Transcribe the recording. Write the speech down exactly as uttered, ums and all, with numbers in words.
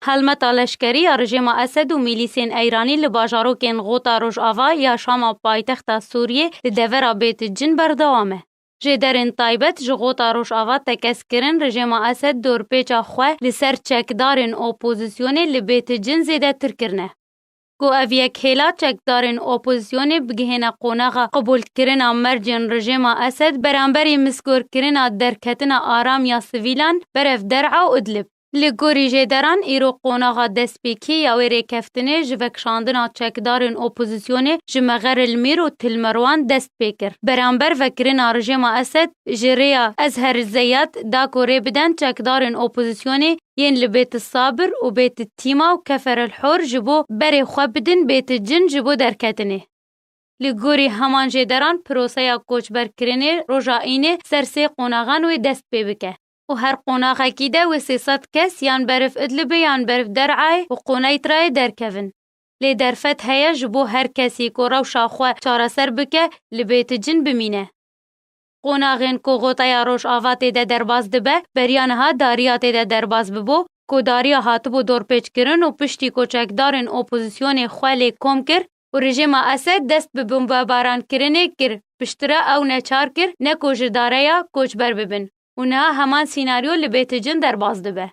Helmeta leşkerî ya rejêma Esed û mîlîsên Eyranî li bajarokên Xota Rojava ya Şama paytexta Sûriyê li devera Bêt Cin berdewam e. Jêderên taybet ji Xota Rojava tekez kirin, rejêma Esed dorpêça xwe li ser çekdarên opozîsyonê li Bêt Cin zêdetir kirine. Ku ev yek hêla çekdarên opozîsyonê bigihêne qonaxa qebûlkirina mercên rejêma Esed beramberî misgorkirina derketina aram ya sivîlan berev Der'a û Idlib. Li gorî jêderan îro qonaxa destpêkî ya wê rêkeftinê ji vekişandina çekdarên opozîsyonê ji Mexer il Mîr û Til Merwan dest pê kir. Beramber vekirina rejêma Esed ji rêya Ezher Zeyad da ku rê biden çekdarên opozîsyonê yên li Bêt Sabir û Bêt Tîma û Kefer el Hor ji bo berê xwe bidin Bêt Cin ji bo derketinê. Li gorî heman jêderan proseya koçberkirinê roja Înê ser sê qonaxan wê dest pê bike û her qonaxekî de wê sê sed kes yan beriv Idlibê yan beriv Der'ayê û Qoneytrayê derkevin. Lê derfet heye ji bo her kesî ku rewşa xwe çareser bike li Bêt Cin bimîne. Qonaxên ku Xoteya Rojava tê de derbas dibe, beriya niha dariya tê de derbas bibo, ku dariya hatibû dorpêçkirin û piştî ku çekdarên opozîsyonê xwe lê kom kir û rejêma Esed dest bi bombebarankirinê kir, piştre ew neçar kir ne ku ji dareya koçber bibin û niha heman sînaryo li Bêt Cin derbas dibe.